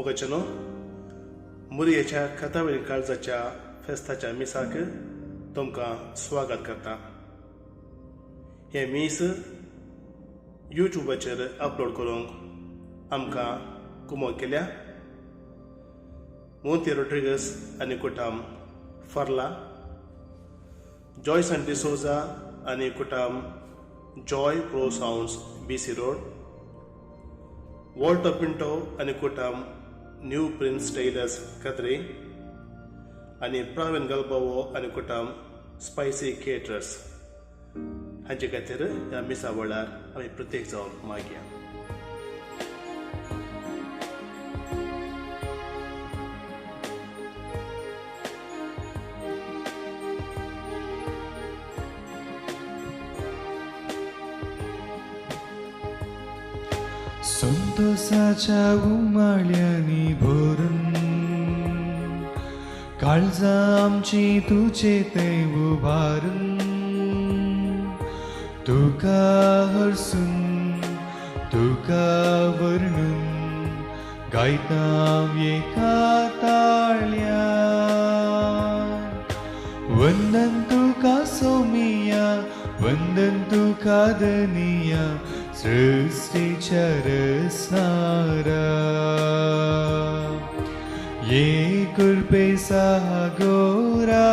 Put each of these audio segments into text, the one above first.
मोगाचेनो मुरयेच्या खातावरील काळजाच्या फेस्ताच्या मिसाक तुमकां स्वागत करता. हें मीस यूट्यूबाचेर अपलोड करूंक आमकां कुमोक केल्या मोंती रोड्रिगस आनी कुटाम फर्ला, जॉयसन डिसोजा आनी कुटाम Joy pro sounds BC road, Walter Pinto आनी कुटाम न्यू प्रिन्स टेलर्स कत्री आनी प्रवीण गलबावो आनी कुटाम स्पायसी केटर्स हांचे खातीर ह्या मिसा वेळार आमी प्रत्येक जावन मागया. संतोषाच्या उमाळ्यांनी भरून काळजां आमची तुजे थंय उबारून तुका हरसून तुका वर्णून गायता एका ताळ्यान. वंदन तुका सोमिया, वंदन तुका धनिया, सृष्टीच्या रचणारा. ये कृपे सागोरा,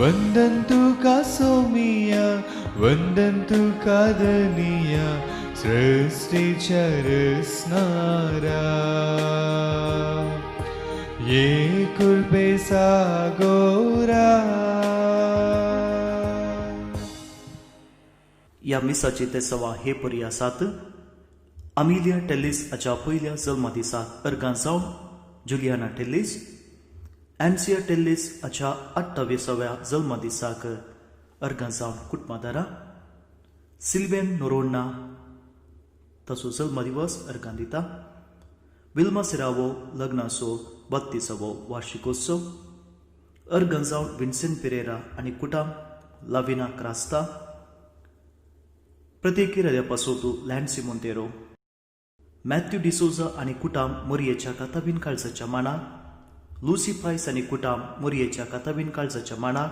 वंदन तुका सोमिया, वंदन तुका धनिया, सृष्टीच्या रचणारा. ये कृपे सागोरा. ह्या मिसाचे ते सवा हे परी आसात. अमिलिया टेलिस हाच्या पयल्या जल्मदिसाक अर्गां जावन जुलियाना टेलिस, एन्सिया टेलिस हाच्या 28व्या जल्मदिसाक अर्गां जावन कुटुंबादारा, सिल्वेन नोरोण्णा ताचो जल्मदिवस अर्गां दिता, विल्मा सिरावो लग्नाचो 32वो वार्षिकोत्सव अर्गां जावन विन्सेंट पेरेरा आनी कुटाम लाविना क्रास्ता, प्रत्येकी रद्यापासोतू लँडसी मोंतेरो, मॅथ्यू डिसोजा आनी कुटाम मोरयेच्या काताबीन काळजाच्या माणाक, लुसी पायस आनी कुटाम मोरयेच्या काताबीन काळजाच्या माणाक,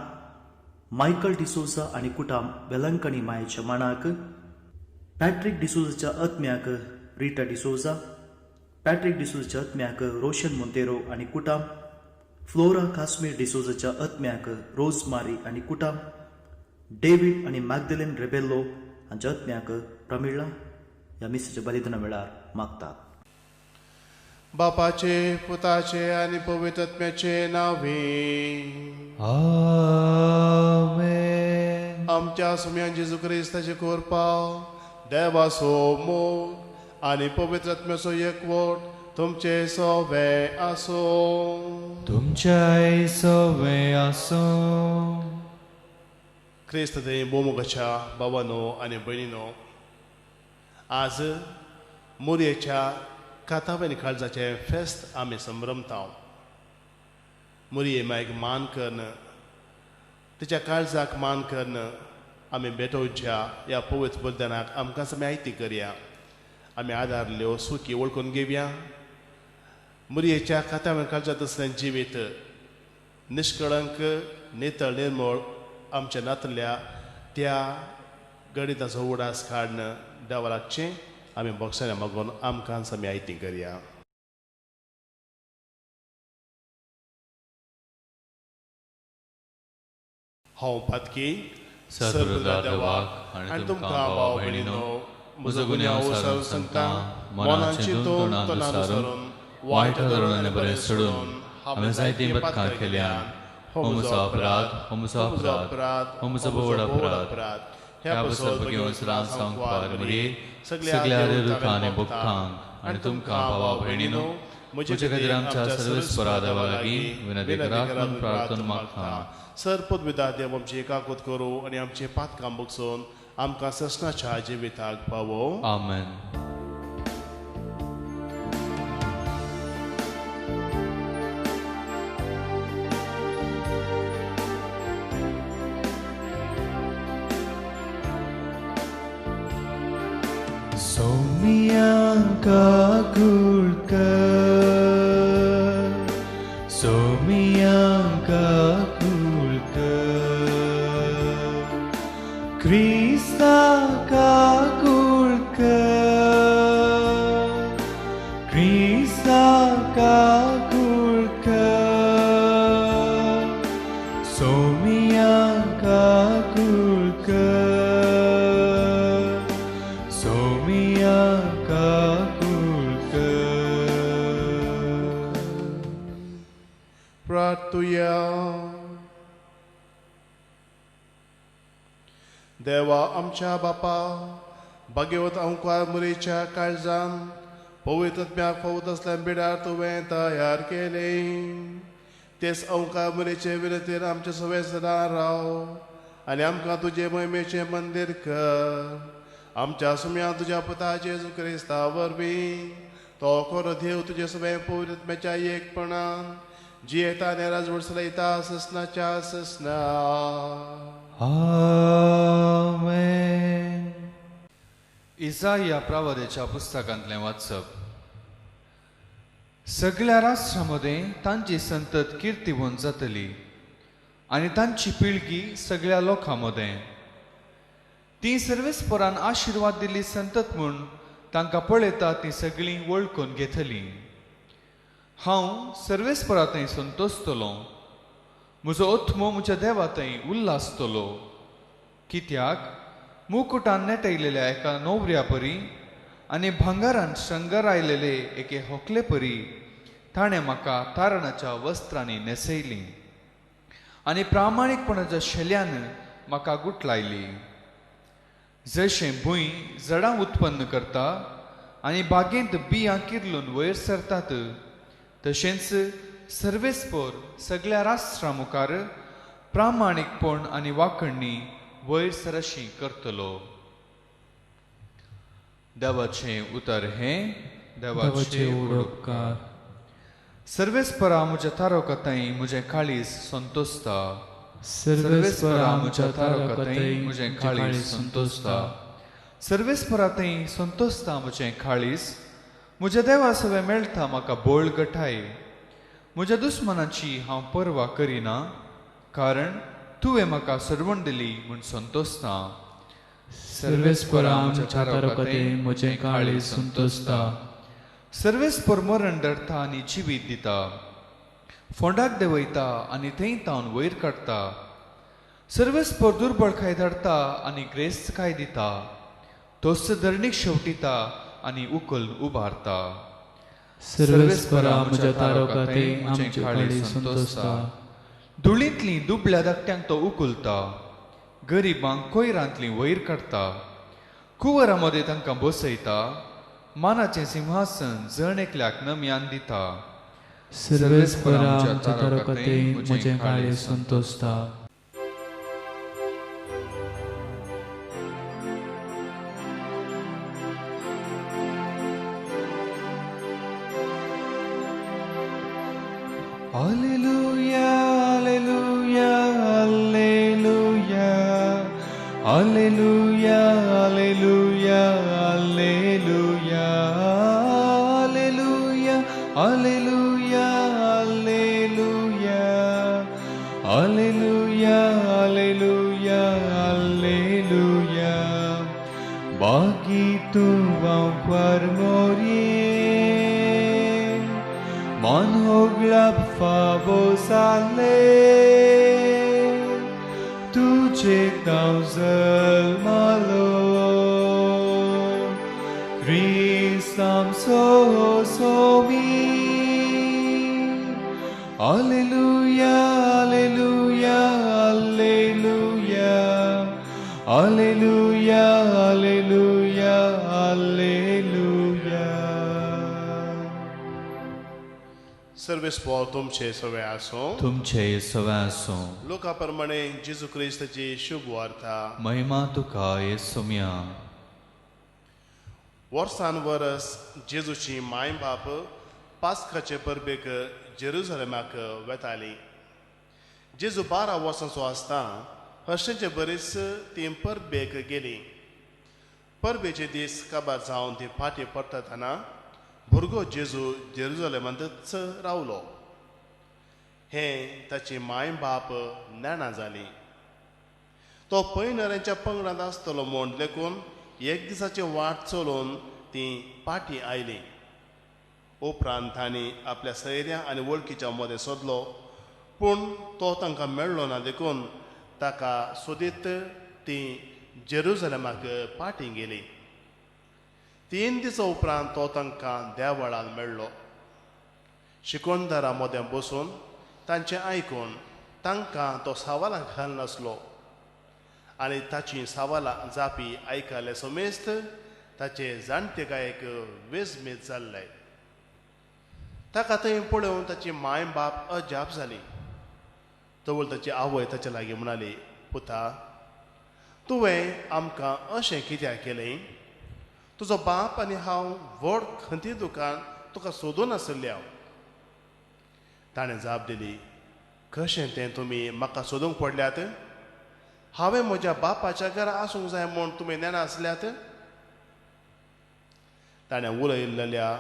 मायकल डिसोजा आनी कुटाम वेलंकणी मायेच्या माणाक, पॅट्रीक डिसोजाच्या आत्म्याक रिटा डिसोजा, पॅट्रीक डिसोजाच्या आत्म्याक रोशन मोंतेरो आनी कुटाम, फ्लोरा काश्मीर डिसोजाच्या आत्म्याक रोज मारी आनी कुटाम, डेवीड आनी मॅगदलिन रेबेल्लो हांच्या आत्म्याक प्रमिळा ह्या मिसाच्या बलिदाना वेळार मागतात. बापाचे, पुताचे आनी पवित्र आत्म्याचे नांवे आमेन. आमच्या सुम्यान जेजू क्रिस्ताचे कृपा, देवाचो मोग आनी पवित्र आत्म्याचो एकवट तुमचे सवे आसूं. तुमच्याय सवे आसूं. क्रिस्त थंय भोवमोगाच्या भावानो आनी भयणीनो, आज मोरयेच्या कातावेन काळजाचें फेस्त आमी संभ्रमता. मोरये मायक मान करून, तिच्या काळजाक मान करून आमी भेटोवच्या ह्या पवित्र बलिदानाक आमकां आमी आयती करया. आमी आदारल्यो सुखी वळखून घेवया. मोरयेच्या कातावेन काळजांत असलें जिवीत निष्कळंक, नितळ, निर्मळ आमच्या नातल्या त्या गणिताचो उडास काडून देवा लागचें आमी बोक्सांनी मागून आमकां आमी आयती करया. हांव पातकी सर्वदा देवाक आनी तुमकां भाव भयणीनो म्हजो गुन्यांव सारून सांगता, मनान चिंतून तोंडान सारून वायट धरून आनी बरें सोडून हांवें जायतीं बदकां केल्यान. हो म्हजो अपराध, हो म्हजो अपराध, हो म्हजो भोव अपराध. ह्या पासत बेगीन रान सांगपार मरये सगल्या रुखां आनी भक्तांक आनी तुमकां भावा भयणीनो म्हजे खातीर आमच्या सर्वेस्परा देवा लागीं विनंती करात म्हूण प्रार्थना मागता. सर पदविदा देव आमची एकाकूत करूं आनी आमचें पातकां बगसून आमकां ससनाच्या जिविताक पावो. आमेन. सोमिया काकूळ कर, सोमिया काकूळ कर, क्रिस्ता काकूळ कर, क्रिस्ता काकूळ कर, सोमिया काकूळ कर, सोमिया काकूळ कर. प्रार्थुया. देवा आमच्या बापा, भाग्यवत अंकार मुरीच्या काळजान पवित्र आत्म्याक फावत असल्या बिडार तुवें तयार केलें, तेच अंकार मुरीचे विरतीर आमचे सगळे सदां राव आनी आमकां तुजे महिमेचें मंदीर कर. आमच्या सुम्या तुज्या पुता जेजू क्रिस्ता वरवीं तो खरो देव तुजे सगळे पवित्र आत्म्याच्या एकपणान जियेता आनी राजवट चलयता ससनाच्या ससना. आमेन. इसाया प्रवादेच्या पुस्तकांतलें वाचप. सगळ्या राष्ट्रां मदें तांची संतत किर्तिवंत जातली आनी तांची पिळगी सगळ्या लोकां मदें. ती सर्वेस्परान आशिर्वाद दिल्ली संतत म्हूण तांकां पळयता ती सगळीं वळखून घेतली. हांव सर्वेस्परा थंय संतोसतलो, म्हजो आत्मो म्हज्या देवा थंय उल्हासतलो. कित्याक मुकुटान नेटयलेल्या एका नोवऱ्या परी आनी भांगारान शृंगारायलेले एके होकले परी ताणें म्हाका तारणाच्या वस्त्रांनी न्हेसयली आनी प्रामाणीकपणाच्या शेल्यान म्हाका गुटलायली. जशें भूंय जडां उत्पन्न करता आनी बागेंत बियां किर्लून वयर सरतात, तशेंच सर्वेस्पर सगळ्या राष्ट्रां मुखार प्रामाणीकपण आनी वाखणणी वयर सरशी करतलो. देवाचें उतर हें देवाचे देवाचें उपकार. सर्वेस्परा म्हज्या तारवकथाय म्हजें काळीज संतोसता. सर्वेस्परा म्हज्या तारवकथाय म्हजें काळीज संतोसता. सर्वेस्परा थंय संतोसता म्हजें काळीज, म्हज्या देवा सवें मेळटा म्हाका बळ गठाय. म्हज्या दुस्मानाची हांव पर्वा करिना, कारण तुवें म्हाका सरवण दिली म्हूण संतोसता. सर्वेस्परा म्हज्या तारवकथाय म्हजें काळीज संतोसता. सर्वेस्पर मरण धरता आनी जिवीत दिता, फोंडाक देंवयता आनी थंय तावन वयर काडटा. सर्वेस्पर दुर्बळकाय धाडटा आनी ग्रेस्तकाय दिता, तोच धरणीक शेवटिता आनी उखल उबारता. सर्वेस्परा म्हज्या तारवकथाय आमचें काळीज संतोसता. धुळींतलीं दुबळ्या धाकट्यांक तो उखलता, गरिबांक कोयरांतलीं वयर काडटा, कुंवरां मदें तांकां बसयता, मानाचें सिंहासन जण एकल्याक नम्यान दिता. सर्वेस्परा म्हज्या तारवकथाय म्हजें काळीज संतोसता. Alleluia, Alleluia, Alleluia, Alleluia, Alleluia, Alleluia, Alleluia, Alleluia, Alleluia, Alleluia, Alleluia, Alleluia. बाकी तू वांkwar मोरिये, मन होगला फावो साले, तुझे नांव जल्मालो, क्रिस्ताम सो सोमी. Alleluia, Alleluia, Alleluia, Alleluia, Alleluia, Alleluia. सर्वेस्पर तुमचे सगळे आसूं. तुमचे सगळे आसूं. लोका प्रमाणे जेजू क्रिस्ताची शुभ वार्ता. महिमा तुका येसुम्या. वर्सान वरस जेजूची माय बाप पास्काचे परबेक जेरुजलेमाक वेताली. जेजू 12 वर्सांचो आसता हर्शेचे बरीच ती परबेक गेली. परबेचे दीस काबार जावन ती फाटीं परततना भुरगो जेजू जेरुजलेमांतच रावलो. हें ताची माय बाप नेणा जाली. तो पयनऱ्यांच्या पंगडांत आसतलो म्हूण लेखून एक दिसाची वाट चलोवन तीं पाटी आयलीं. उपरांत तांणी आपल्या सैऱ्या आनी वळखीच्या मदें सोदलो, पूण तो तांकां मेळ्ळो ना देखून ताका सोदीत तीं जेरुजलेमाक पाटी गेलीं. 3 दिसां उपरांत तो तांकां देवळान मेळ्ळो. शिकोणदारां मदें बसून तांचें आयकून तांकां तो सवालां घालनासलो आनी ताचीं सवालां जापी आयकले समेस्त ताचे जाणटेकायेक वेजमेज जाल्ले. ताका थंय पळोवन ताची माय बाप अजाप जाली. तवळ ताची आवय ताचे लागीं म्हणाली, पुता, तुवें आमकां अशें कित्याक केलें? तुजो बाप आनी हांव व्हड खंती दुकान तुका सोदून आशिल्ले हांव. ताणें जाप दिली, कशें तें तुमी म्हाका सोदूंक पडल्यात? हांवें म्हज्या बापाच्या घरा आसूंक जाय म्हूण तुमी नेणा आसल्यात? ताणें उलयल्ल्या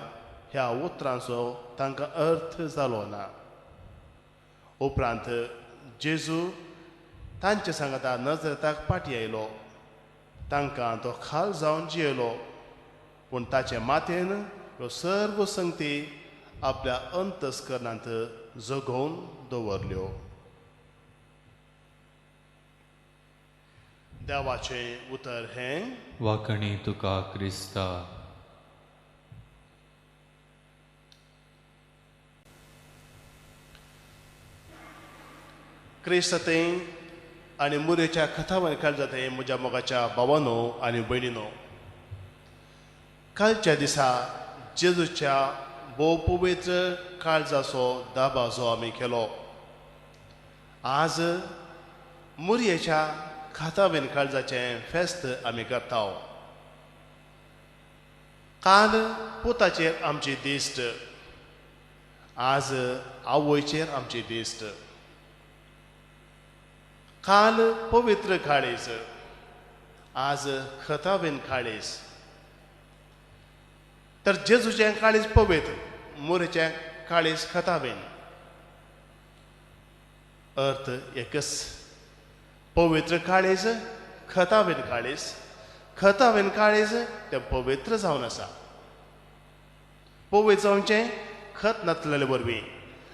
ह्या उतरांचो तांकां अर्थ जालो ना. उपरांत जेजू तांचे सांगाता नजरेताक पाटी आयलो. तांकां तो खाल जावन जियेलो, पूण ताचे माथेन ह्यो सर्व संगती आपल्या अंतस्करणांत जगोवन दवरल्यो. देवाचें उतर हें. वाकणी तुका क्रिस्ता. क्रिस्त थंय आनी मुरेच्या कथावन काल थंय म्हज्या मोगाच्या भावानो आनी भयणीनो, कालच्या दिसा जेजूच्या भोव पवित्र काळजाचो दाबाजो आमी केलो. आज मुरयेच्या खातावेन काळजाचें फेस्त आमी करता. काल पुताचेर आमची दिश्ट, आज आवयचेर आमची दिश्ट. काल पवित्र काळीज, आज खतावेन काळीज. तर जेजूचें काळीज पवित्र, मोरेचें काळीज खतावेन. अर्थ एकच, पवित्र काळीज खतावेन काळीज, खतावेन काळीज तें पवित्र जावन आसा. पवित्र जावचें खत नासलेले वरवीं,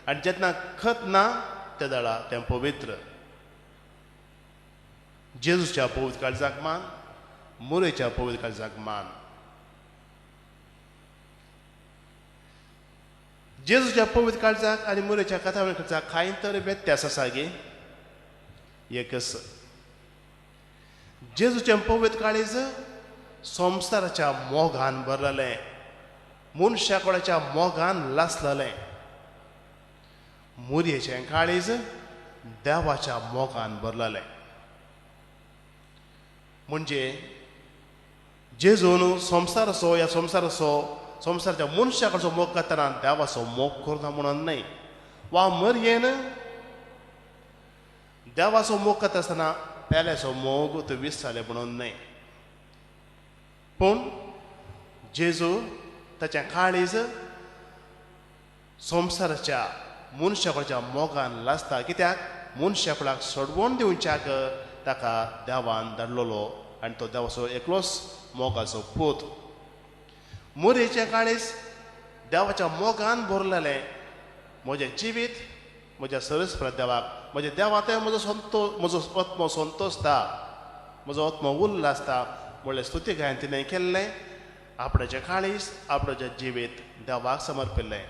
आनी जेन्ना खत ना ते दळा तें पवित्र. जेजूच्या पवित्र काळजाक मान, मोरेच्या पवित्र काळजाक मान. जेजूच्या पवित्र काळजाक आनी मोरेच्या कथावेन काळजाक कांय तर व्यत्यास आसा गे? एकच, जेजूचें पवित्र काळीज संवसाराच्या मोगान भरलेलें, मनशा कोणाच्या मोगान लासलेलें. मोरयेचें काळीज देवाच्या मोगान भरलेलें. म्हणजे जेजून संवसाराचो ह्या संवसाराचो संवसाराच्या मनशा कडचो मोग करतना देवाचो मोग करना म्हणून न्हय, वा मरयेन देवाचो मोग करता आसतना पेल्याचो मोग तो विसरले म्हणून न्हय. पूण जेजू ताचें काळीज संवसाराच्या मनशा कडच्या मोगान लासता. कित्याक? मनशा कुळाक सोडवण दिवच्याक ताका देवान धाडलेलो आनी तो देवाचो एकलोच मोगाचो पूत. मोरेचें काळीज देवाच्या मोगान भरलेलें. म्हजें जिवीत म्हज्या सरस्पत देवाक, म्हज्या देवा म्हजो संतो म्हजो आत्मो संतोषता, म्हजो आत्मो उल्लासता म्हणलें स्तुती गायन तिणें केल्लें. आपणाचें काळीज आपणाचें जिवीत देवाक समर्पिल्लें.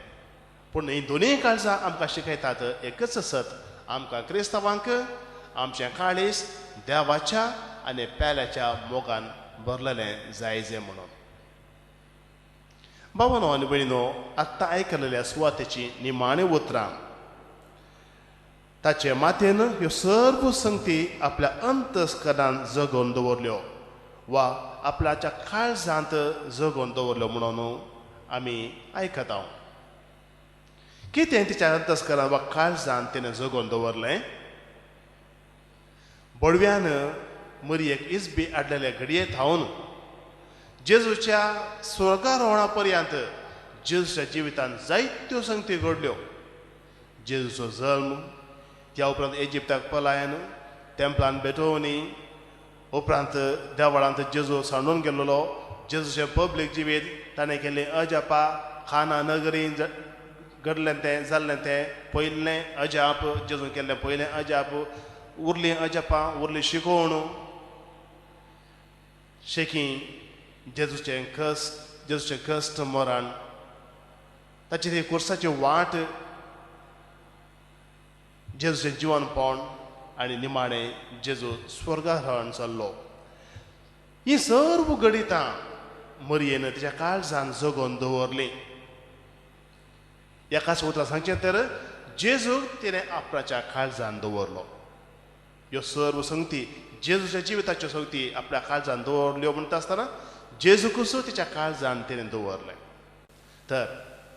पूण हीं दोनूय काळजां आमकां शिकयतात एकच सत, आमकां क्रिस्तांवांक आमचें काळीज देवाच्या आनी पेल्याच्या मोगान भरलेलें जायजें म्हणून. बाबानो आनी भयणीनो, आत्तां आयकलेल्या सुवातेची निमाणी उतरां. ताचे माथेन ह्यो सर्व संगती आपल्या अंतस्करणान जगोवन दवरल्यो वा आपल्याच्या काळजांत जगोवन दवरल्यो म्हणून आमी आयकता. कितें तिच्या अंतस्करणान वा काळजांत तिणें जगोवन दवरलें? बडव्यान मरयेक इजबी आडलेले घडये थावन जेजूच्या स्वर्गारोहणा पर्यंत जेजूच्या जिवितान जायत्यो संगती घडल्यो. जेजूचो जल्म, त्या उपरांत इजिप्ताक पलायन, तेम्पलान भेटोवणी, उपरांत देवळांत जेजू सांडून गेल्लो, जेजूचें पब्लीक जिवीत, ताणें केल्लीं अजापा, खाना नगरी घडलें तें जाल्लें तें पयलें अजाप, जेजून केल्लें पयलें अजाप, उरलीं अजापां, उरली शिकोवण, शेकी जेजूचें कश्ट, जेजूचें कश्ट मरण, ताची ती कुर्साची वाट, जेजूचें जिवनपण आनी निमाणें जेजू स्वर्गारोहण जाल्लो. ही सर्व घडितां मरयेन तिच्या काळजान जगोवन दवरलीं. एकाच उतरान सांगचें तर जेजूक तिणें आपणाच्या काळजान दवरलो. ह्यो सर्व संगती जेजूच्या जिविताच्यो संगती आपल्या काळजान दवरल्यो म्हणटा आसतना जेजूकूच तिच्या काळजान तिणें दवरलें. तर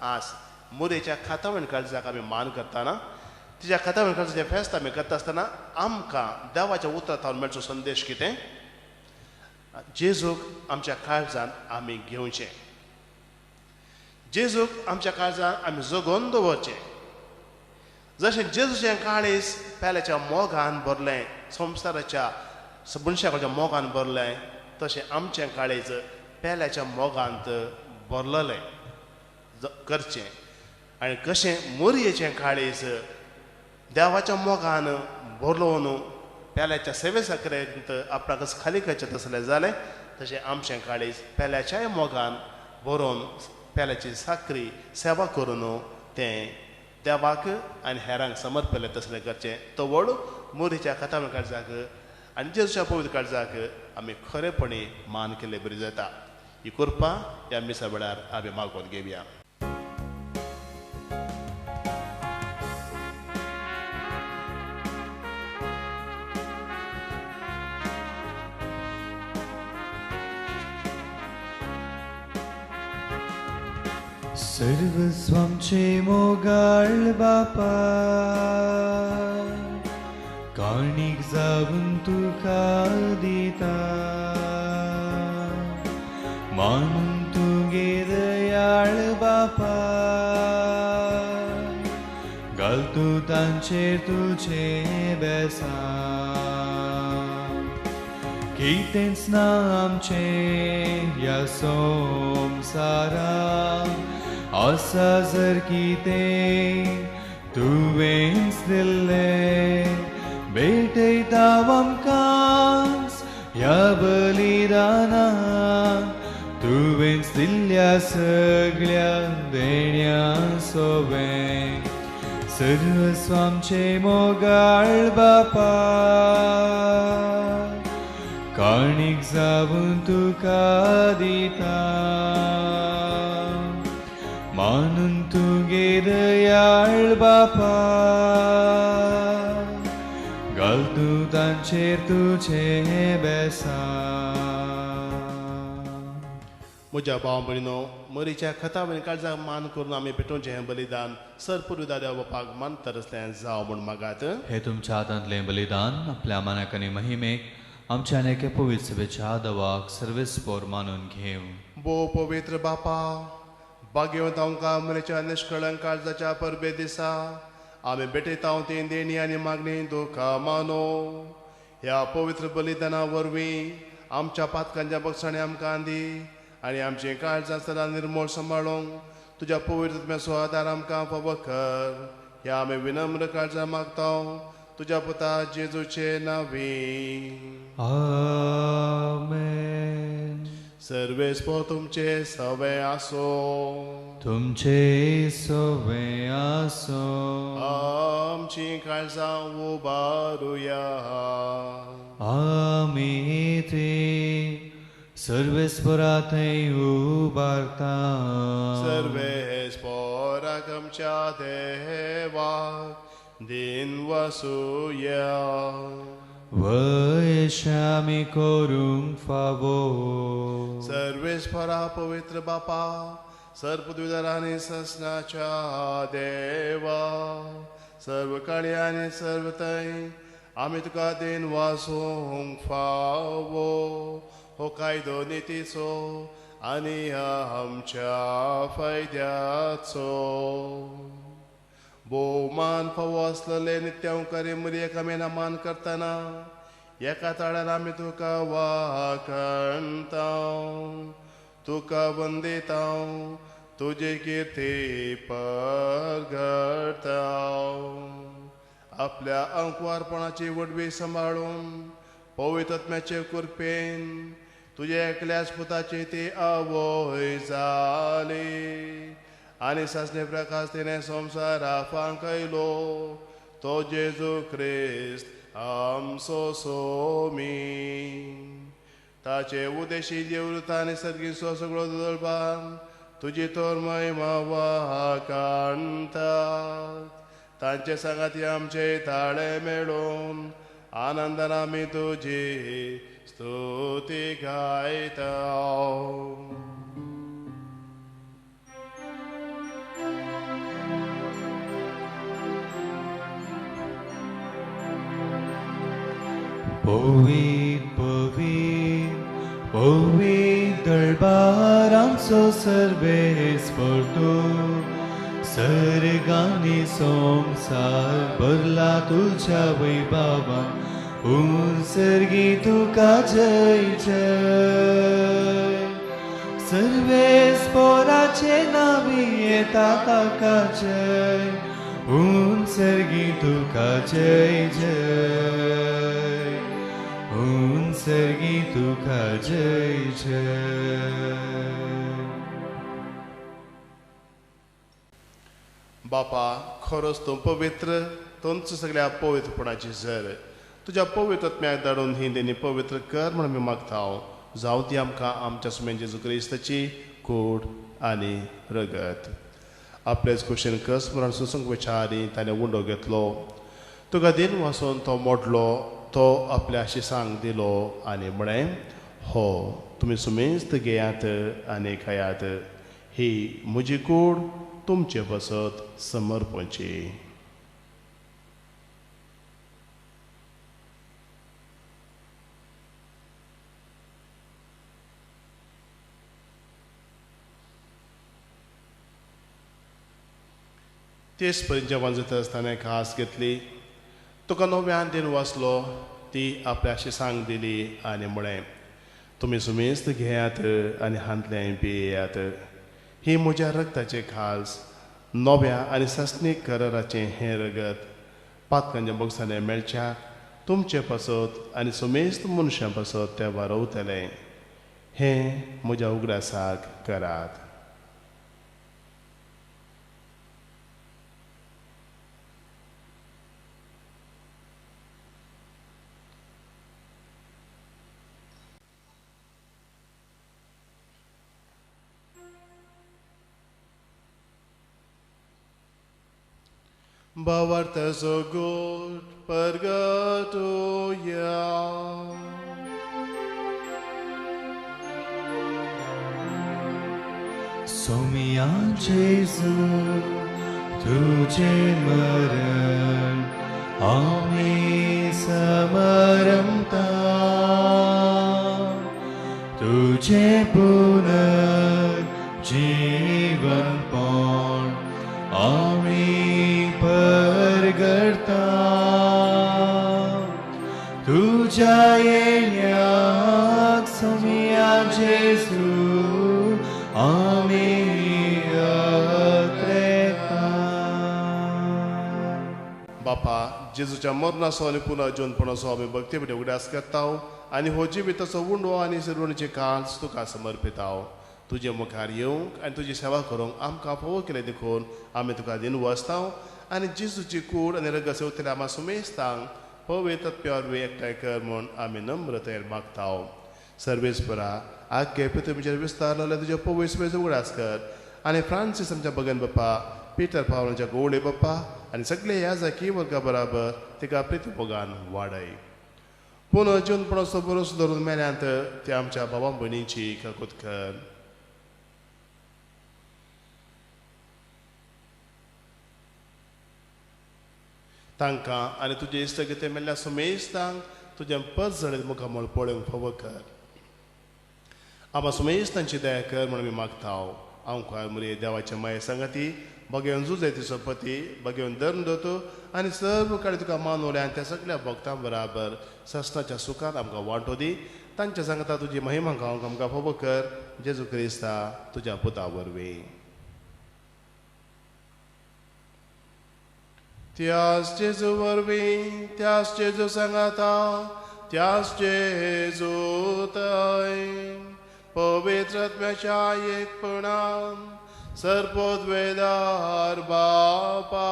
आज मोरयेच्या खातावण काळजाक आमी मान करतना, तिच्या खातावण काळजाचें फेस्त आमी करता आसतना आमकां देवाच्या उतरां थावन मेळचो संदेश कितें? जेजूक आमच्या काळजान आमी घेवचें, जेजूक आमच्या काळजान आमी जगोवन दवरचें. जशें जेजूचें काळीज पेल्याच्या मोगान भरलें, संवसाराच्या मनशाच्या मोगान भरलें, तशें आमचें काळीज पेल्याच्या मोगांत भरलेलें करचें. आनी कशें मोरयेचें काळीज देवाच्या मोगान भरलोवन पेल्याच्या सेवे साकरेंत आपणाकच खाली करचें तसलें जालें, तशें आमचें काळीज पेल्याच्याय मोगान भरोवन पेल्याची साकरी सेवा करून तें देवाक आनी हेरांक समर्पलें तसलें करचें. तो व्हड मोरीच्या कथामे काळजाक आनी जेजूच्या पवित्र काळजाक आमी खरेपणी मान केल्ले बरी जाता. ही कृपा ह्या मिसा वेळार आमी मागोवन घेवया. सर्वस्वामचे मोगाळ बापा, काणीक जावन तुका दिता, मानून तुगे दयाळ बापा, घाल तूं तांचेर तुजें बेसां. कितेंच ना आमचें ह्या संवसारांत, आसा जर कितें तुवेंच दिल्लें, भेटयता आमकांच ह्या बलिदानाक, तुवेंच दिल्ल्या सगळ्या देण्या सोवें. सर्वस्व आमचें मोगाळ बापा, काणीक जावन तुका दिता, मानून तुगे दयाळ बापा, घाल तूं तांचेर तुजें बेसां. म्हज्या भाव भयणीनो, मरीच्या खतावणी काळजाक मान करून आमी पेटोवचें हें बलिदान सर पुर्विदा देव बापाक मानता तसलें जावं म्हूण मागात. हे तुमच्या हातांतलें बलिदान आपल्या मानाक आनी महिमेक आमच्या आनी पवित्र सभेच्या दवाक सर्वेस्पोर मानून घेवं. भोव पवित्र बापा, भाग्यवंत आमकां मरेच्या निश्कळंक काळजाच्या परबे दिसा आमी भेटयता ती देणी आनी मागणी दुखा मानो. ह्या पवित्र बलिदाना वरवीं आमच्या पातकांच्या बक्षांनी आमकां दी आनी आमचें काळजां सदां निर्मोळ सांबाळूंक तुज्या पवित्र आत्म्याचो आदार आमकां फावो कर. ह्या आमी विनम्र काळजां मागता तुज्या पुता जेजूचे नांवी. आमेन. सर्वेस्पोर तुमचे सवे आसो, तुमचे सवे आसो. आमची काळजां उबारुया. आमी ती सर्वेस्पोरा थंय उबारता. सर्वेस्पोराक आमच्या देवाक दिन वसुया. वयशामी करूंक फावो. सर्वेस्परा पवित्र बापा, सर्व आनी ससनाच्या देवा, सर्व काळी आनी सर्व थंय आमी तुका then वासूंक फावो. हो कायदो नितीचो आनी आमच्या फायद्याचो भोवमान फावो आसलेले नित्यांकारी मुरयेक आमी नमान करतना एका ताळ्यान आमी तुका वाखणता, तुका वंदिता, तुजी किर्ती परगडता. आपल्या अंकवारपणाची वडवी सांबाळून पवित्र आत्म्याचे कृपेन तुज्या एकल्याच पुताची ती आवय जाली आनी सासणे प्रकाश तिणें संवसारा फांकयलो तो जेजू क्रिस्त आमचो सोमी. ताचे उदेशी देवृता आनी सर्गीचो सगळो दळबान तुजी तोर महिमा वाखाणतात. तांचे सांगाती आमचे ताळे मेळून आनंदान आमी तुजी स्तुती गायता. पवीत पवीत पवीत दरबारांचो सर्वेस परतो सर्गांनी संवसार भरला तुज्या वैभवान उंसर्गी तुका जय जय. सर्वेस पोराचे नावी येता ताका जय उंसर्गी तुका जय जय उंसर्गी तुका जय जय. बापा खरोच तूं पवित्र, तुमच सगळ्या पवित्रपणाची जर तुज्या पवित्र आत्म्याक धाडून ही देणी पवित्र कर म्हण आमी मागता. जावं ती आमकां आमच्या सुमेन जेजू क्रिस्ताची कूड आनी रगत. आपलेच कुशीन कस म्हणून सुसंग विचारी ताणें उंडो घेतलो, तुका दिन वासून तो मोडलो, तो आपल्या शिसांक दिलो आनी म्हळें, हो तुमी सुमेस्त घेयात आनी खायात, ही म्हजी कूड तुमचे पासत समर्पणची. तेच परी जेवण जाता आसतना खास घेतली, तुका नव्यान दिन वाचलो, ती आपल्या शिसांक दिली आनी म्हळें, तुमी सुमेस्त घेयात आनी हांतलें पियेयात, ही म्हज्या रगताचें खास नव्या आनी सासणीक कराराचें हें रगत पातकांच्या बोगसांनी मेळच्या तुमचे पासत आनी सुमेस्त मनशां पासत तें वारवतलें. हें म्हज्या उगडासाक करात. भावार्थाचो गोट परगटोया. सोमिया जेजू तुझे मरण आमी समरमता, तुझे पुनर्जीवनपण आमी परगडता. तुझ्या येण्याक सोमिया जेजू आमी अत्रेता. बापा जेजूच्या मरणाचो आनी पुनर्जीवनपणाचो आमी भक्तीपणी उगडास करता आनी हो जिविताचो उंडो आनी सरवणीचे काळज तुका समर्पिता. तुजे मुखार येवंक आनी तुजी सेवा करूंक आमकां फावो केलें देखून आमी तुका दिन वाचता आनी जेजूची कूड आनी रगत सेवतल्या आमा सुमेस्तांक पवित्र आत्म्या वरवीं एकठांय कर म्हूण आमी नम्रतेन मागता. सर्वेस्परा आगे पृथ्वीचेर विस्तारलेल्या तुज्या पवित्र उगडास कर आनी फ्रांसीस आमच्या बगन बाप्पा, पिटर पावलांच्या गोवळे बाप्पा आनी सगळे ह्या जाकी वर्गा बराबर तिका प्रितीमोगान वाडय. पुनर्जीवनपणाचो भरोसो धरून मेल्यांत ते आमच्या बाबा भयणींची काकूत कर. तांकां आनी तुजे इश्टगते मेल्ल्या सुमेस्तांक तुजें परजणीत मुखामळ पळोवंक फावो कर. आबा सुमेश तांची दया कर म्हणून आमी मागता. आमकां मुरे देवाच्या माये सांगाती बगेवन जुजे तिचो पती बगेवन धर्म दोतो आनी सर्व कडेन तुका मानवले आनी त्या सगळ्या भक्तां बराबर ससनाच्या सुखान आमकां वांटो दी. तांच्या सांगता तुजी महिमा गावंक आमकां फावो कर जेजू क्रिस्ता तुज्या पुता वरवीं. त्यास जेजू वरवीं, त्यास जेजू सांगाता, त्यास जेजू थंय पवित्र आत्म्याच्या एकपणान सर्वोद्वेदार बापा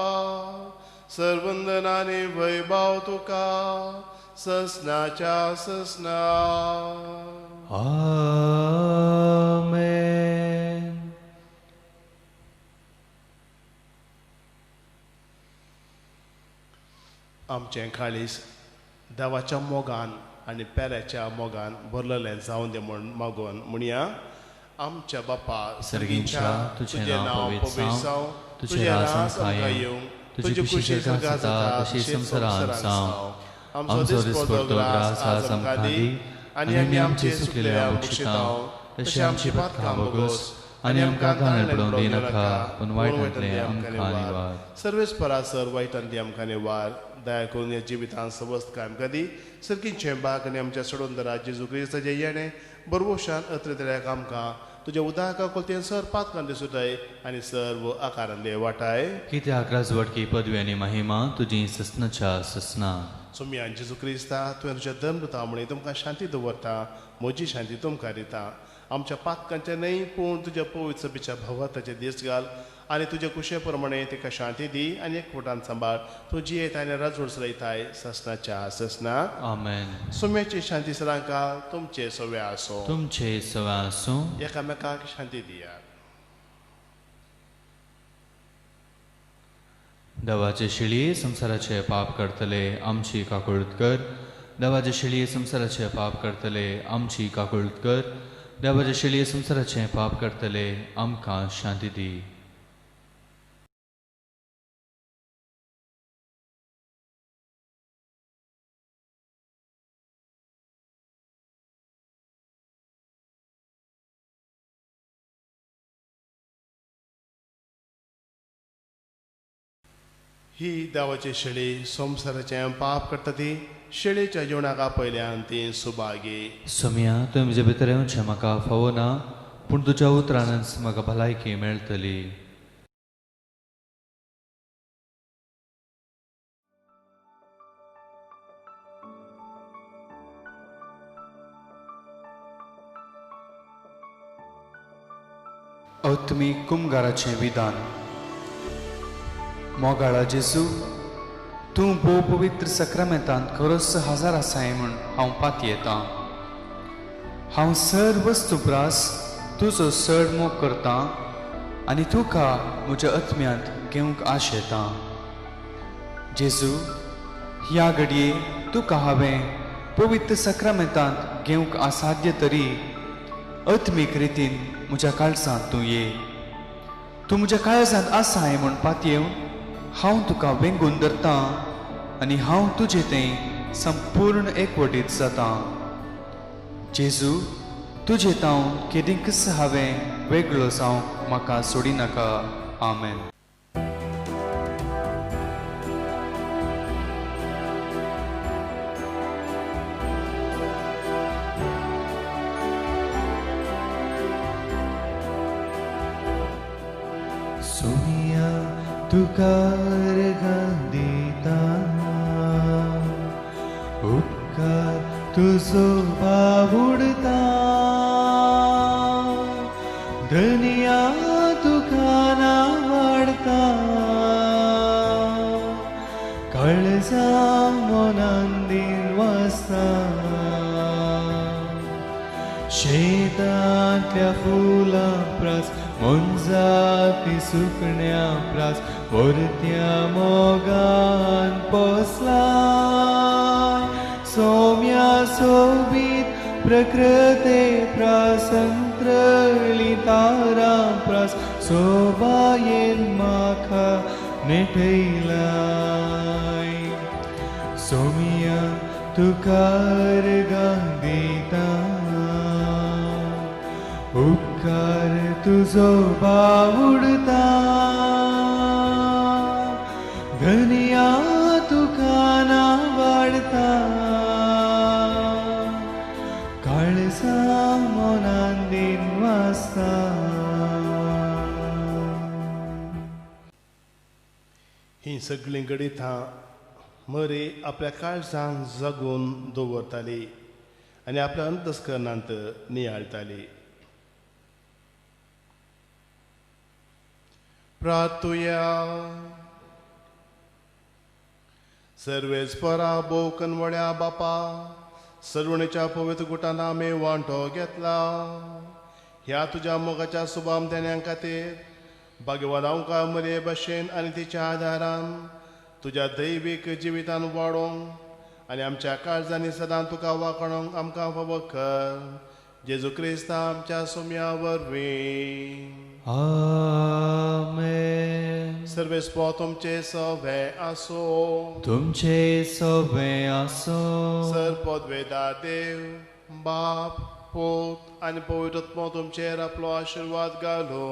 सर्वंदनाने वैभव तुका ससनाच्या ससना. आमेन. आमचें काळीज देवाच्या मोगान आनी पेऱ्याच्या मोगान भरलेलें जावन दे म्हूण मागून म्हणया. आमच्या बापा सर्गींच्या तुझें नांव पवित्र जावं, तुझें राज आमकां येवं, तुजी खुशी स्वर्गांत जाता तशी संवसारांत जावं. आमचो दिसपडतो ग्रास आज आमकां दी आनी आमी आमचे चुकलेल्या बक्षितांव तशें आमची पातकां भोगोस आनी आमकां ताणें पडोवन दिनाका, पूण वायटांतलें आमकां निवार. सर्वेस्परा सर वायटांतली आमकां निवार. दया करून ह्या जिवितांत सवस्त कायम कदी सर्गींचें बाग आनी आमच्या सोडून जेजू क्रिस्ताचें येणें बरवशान अत्रेतल्याक आमकां तुज्या उदाका कोलतेन सर पातकां दिसुताय आनी सर्व आकारांतले वाटाय. कित्याक राजवटकी पदवी आनी महिमा तुजी ससनाच्या ससना. सोम्यान जेजू क्रिस्ता तुवें तुज्या धर्मदूता म्हणे तुमकां शांती दवरता, म्हजी शांती तुमकां दिता. आमच्या पातकांचे न्हय पूण तुज्या पवित्र सभेच्या भावार्थाचे दीस घाल आनी तुज्या कुशे प्रमाणे ताका शांती दी आनी एकवटान सांबाळ. तूं जियेताय आनी राजवट चलयताय ससनाच्या ससना. आमेन. सोम्याची शांती सदांकाळ तुमचे सव्या आसूं. तुमचे सव्या आसूं. एकामेकाक शांती दियात. देवाचे शिळये संवसाराचे पाप करतले आमची काकुळट कर. देवाचे शिळये संवसाराचे पाप करतले आमची काकुळट कर. देवाचे शिळये संवसाराचे पाप करतले आमकां शांती दी. ही देवाची शेळी संवसाराचें पाप करता ती शेळीच्या जेवणाक आपयल्यान ती सुभागी. सोम्या तुवें म्हजे भितर येवचें म्हाका फावो ना, पूण तुज्या उतरानच म्हाका भलायकी मेळटली. आत्मीक कुमगाराचें विधान. मोगाळा जेजू, तूं भोव पवित्र सक्रामेंतांत खरोच हजार आसाय म्हूण हांव पातयेतां. हांव सर वस्तू प्रास तुजो चड मोग करतां आनी तुका म्हज्या आत्म्यांत घेवंक आशेतां. जेजू, ह्या घडये तुका हांवें पवित्र सक्रामेंतांत घेवंक असाध्य तरी आत्मीक रितीन म्हज्या काळजांत तूं ये. तूं म्हज्या काळजांत आसाय म्हूण पातयेवन हांव तुका वेंगून धरतां आनी हांव तुजे तें संपूर्ण एकवटीत जातां. जेजू, तुजे तावन केदींकच हांवें वेगळो जावंक म्हाका सोडिनाका. आमेन. सोमिया तुका अर्घां दिता, उपकार तुजो बावुडता, धनिया तुका नावाडता, काळजा मनान दिन वाजता, शेतांतल्या फुलां प्रास मोनजाती सुकण्या प्रास वरत्या मोगान पोसलाय. सोम्या सोबीत प्रकृते प्रासंत्रळी तारा प्रास सोबायेन म्हाका नेटयलाय. सोमिया तुका अर्घां दिता, उपकार तुजो बावुडता धनिया तुका ना वाडता काळजा मनान दिन वासता. ही सगळीं गणितां मरे आपल्या काळजान जगून दवरताली आनी आपल्या अंतस्करणांत नियाळटाली. प्रार्थुया. सर्वेस्परा भोव कनवळ्या बापा, सर्वणेच्या पवित्र गुटान आमी वांटो घेतला. ह्या तुज्या मोगाच्या सुबाम देण्यां खातीर भाग्यवान आमकां मरे भशेन आनी तिच्या आदारान तुज्या दैवीक जिवितान वाडोवंक आनी आमच्या काळजांनी सदां तुका वाखणोवंक आमकां फावो कर. जेजू क्रिस्ता आमच्या सोम्या वरवीं. आमेन. सर्वेस्पो तुमचे सवे आसो. तुमचे सवे आसो. सर पदवेदा देव बाप पूत आनी पवित्र आत्मो तुमचेर आपलो आशिर्वाद घालो.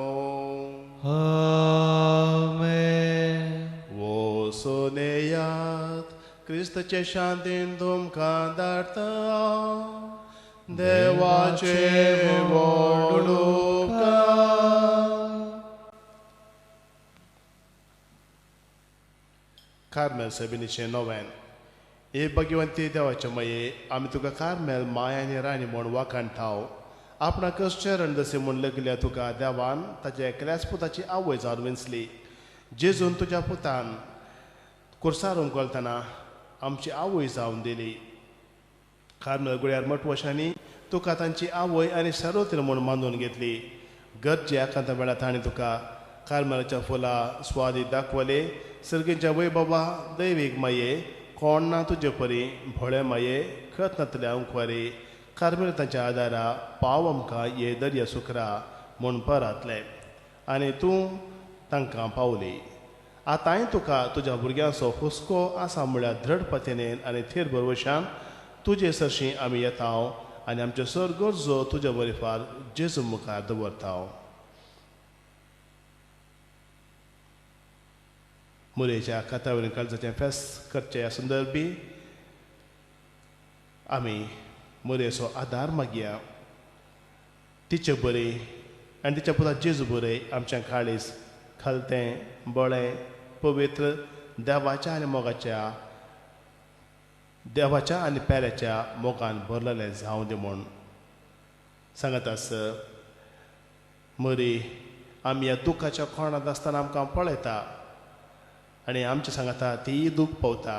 आमेन. वो सोनेयात क्रिस्तचे शांतीन तुमकां धाडटा. देवाचे व्हड उपकार. कार्मेल सेबिनीचें नवेन. हे भगवंती देवाचे मये, आमी तुका कार्मेल माय आनी राणी म्हूण वाखाणटाव. आपणाकच चरण दसे म्हूण लगिल्ल्या तुका देवान ताच्या एकल्याच पुताची आवय जावन वेंचली. जेजून तुज्या पुतान कुर्सार उमकलतना आमची आवय जावन दिली. कार्मेल गुळ्यार मटवशांनी तुका तांची आवय आनी सर्वत्र म्हूण मानून घेतली. गरजे आकांता वेळार तांणी तुका कार्मेलाच्या फुलां स्वादी दाखवले. सर्गीच्या वय बाबा दैवीक माये, कोण ना तुजे परी भोळे माये, खत नातल्या अंकवारी कार्मेल तांच्या आदारा पाव आमकां ये दर्या सुकरा म्हूण परातले आनी तूं तांकां पावली. आतांय तुका तुज्या भुरग्यांचो हुस्को आसा म्हळ्यार धड पतीनेन आनी थेर भरवशान तुजे सरशीं आमी येता आनी आमच्यो सर गरजो तुज्या बरीफार जेजू मुखार दवरता. मुरेच्या खात्यावयल्यान काळजाचें फेस्त करचें ह्या संदर्भी आमी मुरेचो आदार मागया. तिचे बरे आनी तिच्या पुता जेजू बरे आमच्या काळीज खलतें बळें पवित्र देवाच्या आनी मोगाच्या देवाच्या आनी पेऱ्याच्या मोगान भरलेलें जावं दी म्हूण सांगत आस. मरी आमी ह्या दुख्खाच्या कोणांत आसतना आमकां पळयता आनी आमचें सांगता तीय दूख पावता.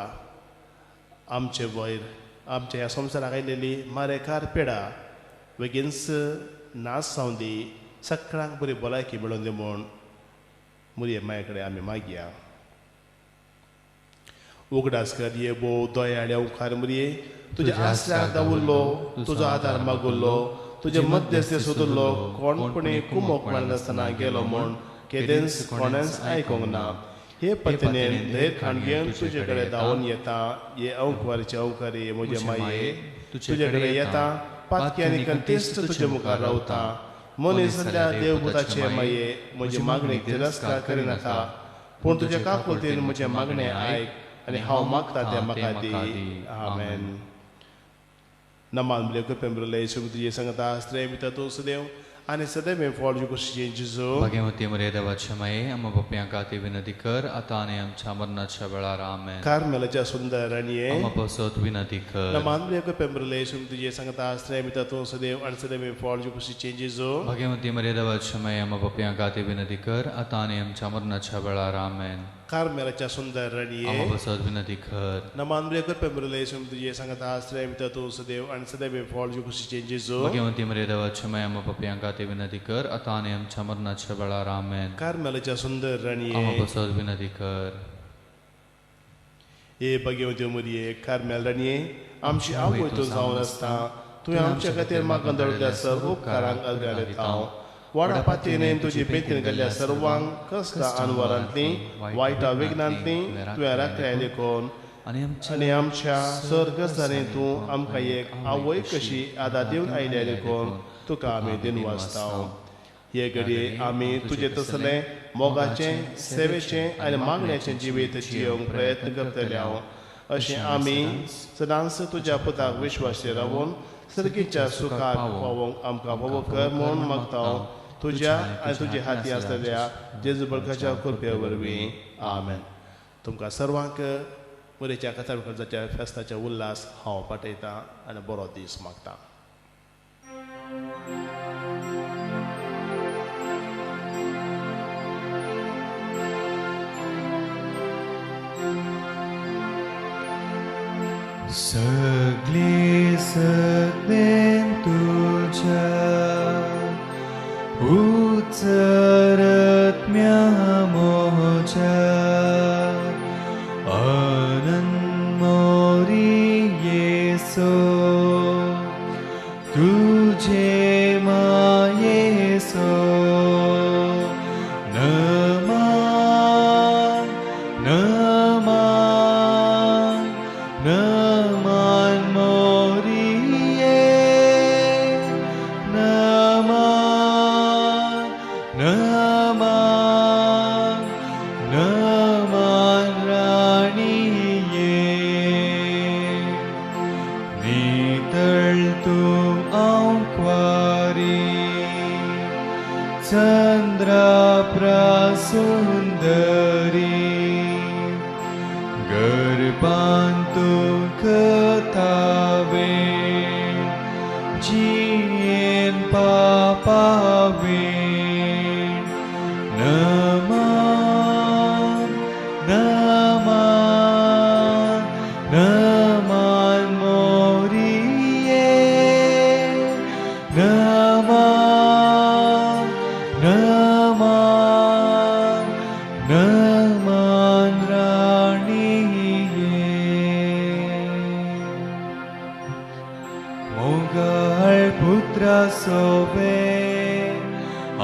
आमचे वयर आमच्या ह्या संवसाराक आयलेली मारेकार पिडा बेगीनच नाश जावं दी, सगळ्यांक बरी भलायकी मेळोवन दी म्हूण मुरये माये कडेन आमी मागया. उगडास कर ये भोव दयाळ्या उपकार मुरये, तुज्या आसल्याक दावुल्लो, तुजो आदार मागुल्लो, तुजे मध्यस्थ सोदुल्लो कोणपणी कुमोक मेळनासतना गेलो म्हूण केदेंच कोणेंच आयकूंक ना. हे पत्नीन धैर्य खाण घेवन तुजे कडेन धांवून येता. हे अंकवारीचे अंकारी म्हजे माये, तुजे कडेन येता पातकी आनी कंतेस्त तुजे मुखार रावता. मनीस जाल्ल्या देवपुताचे माये, म्हजे मागणेक तिरस्कार करिनाका, पूण तुज्या काकुळतीन म्हजें मागणें आयक आनी हांव मागता तें म्हाका दी. आमेन. नमान बले कृपेन भरिल्ले येशू तुजे सांगता आसले भितर तूं सदैव आनी सदैव फॉल कुशीचें जेजू. भाग्यवती मरिया देवाच्या माये, आम्हा पाप्यां खातीर विनंती कर आतां आनी आमच्या मरणाच्या वेळार. आमेन. कार्मेलाच्या सुंदर राणये, आम्हा पासत विनंती कर. नमान बले कृपेन भरिल्ले येशू तुजे सांगता आसले भितर तूं सदैव आनी सदैव फॉल कुशीचें जेजू. भाग्यवती मरिया देवाच्या माये, आम्हा पाप्यां खातीर विनंती कर आतां आनी आमच्या मरणाच्या वेळार. आमेन. कार्मेलाच्या सुंदर राणये, आम्हा पासत विनंती कर. नमान बले कृपेन भरिल्ले येशू तुजे सांगता आसले भितर तूं सदैव आनी सदैव फॉल कुशीचें जेजू. भाग्यवती मरिया देवाच्या माये, आम्हा पाप्यां खातीर विनंती कर आतां आनी आमच्या मरणाच्या वेळार. आमेन. कार्मेलाच्या सुंदर राणये, आम्हा पासत विनंती कर. हे भगवती मुरये कार्मेल राणये, आमची आवय तूं जावन आसता. तुवें आमच्या खातीर मागून दवरिल्ल्या सर्व उपकारांक अर्घां दिता. वाडा पातयेन तुजी बेतीन गेल्ल्या सर्वांक कश्टां अनवरांतलीं वायटा विघ्नांतलीं तुवें राखल्या देखून आनी आमच्या सर गजालीं तूं आमकां एक आवय कशी आदार दिवन आयल्या देखून तुका आमी दिनवासताव. हे घडये आमी तुजे तसले मोगाचें, सेवेचें आनी मागण्याचें जिवीत जियोवंक प्रयत्न करतले हांव, अशें आमी सदांच तुज्या पुताक विश्वासी रावून सर्गीच्या सुखाक पावोवंक आमकां फावो कर म्हूण मागता तुज्या आनी तुजे हाती आसलेल्या जेजू बळकाच्या कृपे वरवीं. आमेन. तुमकां सर्वांक मोरयेच्या काताबीन फेस्ताचे उल्हास हांव पाठयतां आनी बरो दीस मागता. सगली सगळें तुझ्या उचरत म्या मोजा आनंद मोरी येसो तुझे मायेसो नमा नमा नमान मोरिये नमा नमा नमान राणिये नितळ तूं आंकवारी चंद्रा प्रासुंदरी गर्भांतु कथावे जियेन पापावे नमा नमा नमान मोरिये नमा नमा नमान राणिये मोगाळ पुत्रा सोबे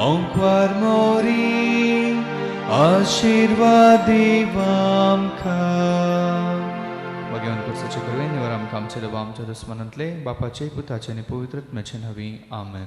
अंकवार मोरी आशीर्वाद आमकां. भगवान पुरसाचे कृपेन निवर आमकां आमचे देवा आमच्या दुस्मनांतले बापाचे पुताचे आनी पवित्र आत्म्याचे नांवी. आमेन.